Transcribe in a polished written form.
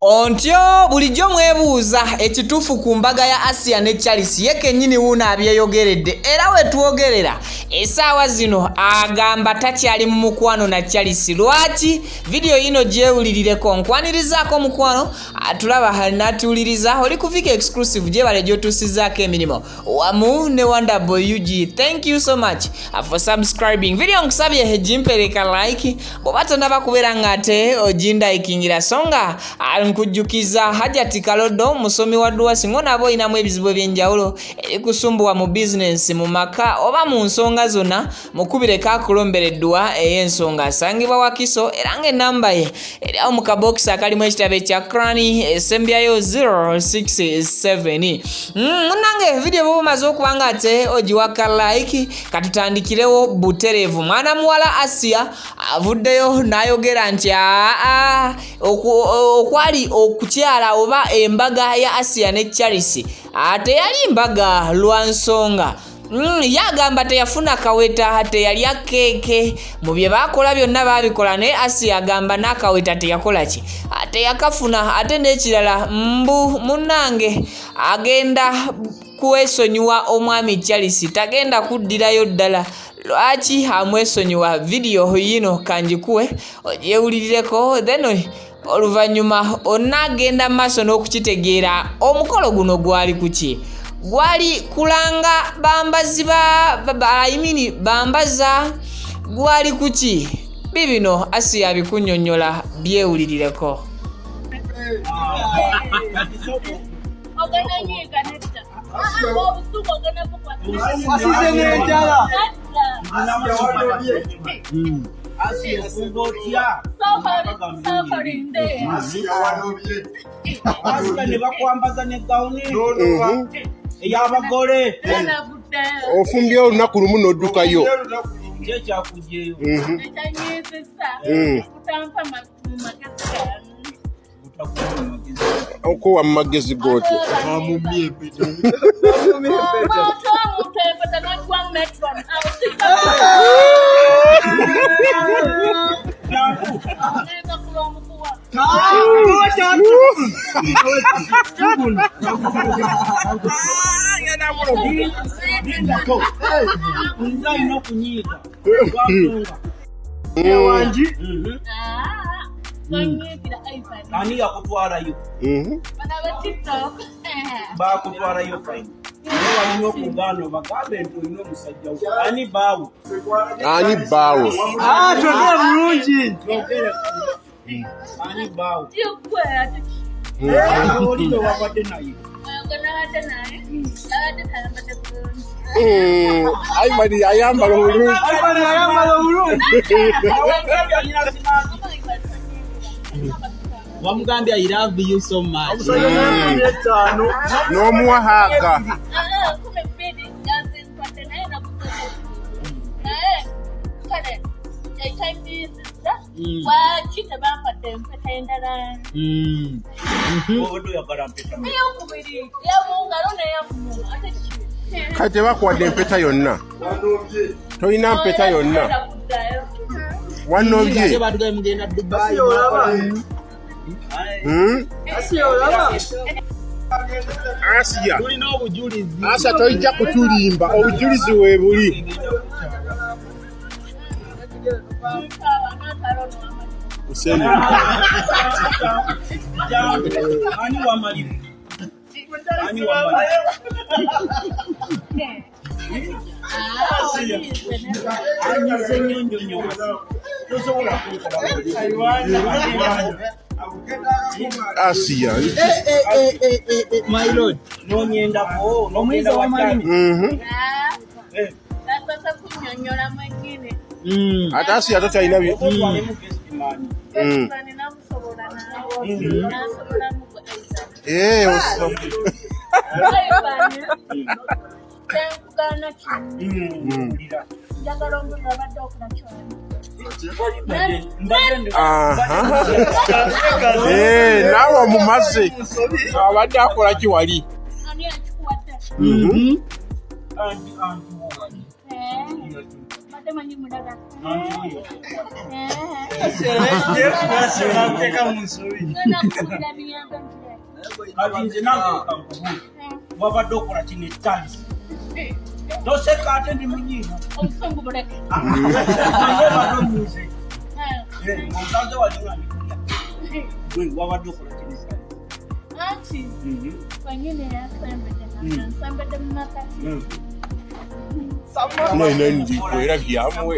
Ontyo bulijjo mwebuuza ekituufu ku mbaga ya Asiya ne Charles, ye kennyini wuuno abyeyogeredde era we twogerera essaawa zino agamba takyali mu mukwano na Charles. Lwaki? Vidiyo yino gyewulirireko. Nkwanirizaako mukwano atulaba natuwuliriza, oli ku Vika Exclusive, gyebale gyotuusizaako emirimu wamu ne Wonderboy UG. Thank you so much for subscribing. Video nkusabye gimpereka like bw'oba tonaba kubeera nga ate ogindayikingira, so nga nkujjukiza Hajati Kalodo musomi wa dduwa. Singa onaaba olinamu ebizibu eby'enjawulo ebikusumbuwa mu bizinensi, mu maka oba mu nsonga zonna, mukubireko akulombera edduwa ey'ensonga. Asangibwa Wakiso era ng'ennamba ye eri awo mu kabokisi akalimu ekitabo ekya Krani esembyayo 067. Munnange, vidiyo bwe bumaze okuba nga ate ogiwaka like, katutandikirewo butereevu. Mwana muwala Asiya avuddeyo n'ayogera nti aa okwali okukyala oba embaga ya Asiya ne Charles teyali mbaga lwa nsonga. Ye agamba teyafuna kaweta, teyalya keeke, mu bye baakola byonna baabikola, naye Asiya agamba n'akaweta teyakola ki, teyakafuna. Ate n'ekirala mbu munnange agenda kwesonyiwa omwami Charles, tagenda kuddirayo ddala. Lwaki amwesonyiwa? Vidiyo yino kanjikuwe ogyewulirireko, then oluvannyuma onaagenda mu maaso n'okukitegeera omukolo guno gwali kuki. Gwali kulanga bambazi ba I mean bambaza, gwali kuki? Bibino Asiya abikunnyonnyola, byewulirireko. Wasize n'enjala. Asiya ne bakwambaza ne gawuni ey'abagole. Ofumbye olunaku lumu n'oddukayo. Kyekyakugyeyo. Okuwa mu magezi g'otyo? Nze alina okunyiiga. Wangi. Ani yakutwalayo? Bakutwalayo fine, naye walina okugaana obagambe nti olina omusajja wo. Ani baawe? Ani bbaawe? Ah, twogere bulungi. Twogere. Ani baawe? Oli gwe wabadde naye. Aimani ayambala obulungi. Ivan ayambala obulungi. Wamugambye I love you so much. Omusajja 15. N'omuwa haaga. Lwaki tebampadde empeta endala? Obadde oyagala mpeta? Eyokubiri eyamungalo neyamumumwa, ate ki? Kati tebakuwadde empeta yonna? Tolina mpeta yonna? Kuddayo. Wanobye. Ate batugambye mugenda Dubai. Asiya olaba. Hmm? Asiya olaba. Asiya, Tulina obujulizi. Asiya, toyijja kutulimba, obujulizi weebuli. Useni. Ani wamaliri? Ani wamaliri? Anyize nnyo nnyo nnyo. Tosobola kunkola. Asiya. My lord. Nonyendako. Omuyizi w'amalimi. Basoose kunnyonnyola mwennyini. Ate Asiya tokyalina Otwalemu bestman. Bestman namusobola naawe. Nasobolamu gwe Ivan. Eh, Ivan, kyenkugaana kimu. Njagala ombulira obadde okola kyona. Aha. Eh, naawe omumaze abadde akola ki wali? Ani akikuwadde? Anti anti wo wali. Mbadde manyi mulala. Anti wo. Nakuteeka mu nsobi. Ngenda kukulira miyambe nti Kati nze nange kankubuuze. Wabadde okola kino ekyalisi. Toseka ate ndi munyiivu. obusungu buleke. Naye obadde omuze. Omusanze wali nga ndikulya. Gwe wabadde okola kino ekyalisi. Anti wenyini yansembedde nsembedde mu makati. Nina ndiko era byamuwe.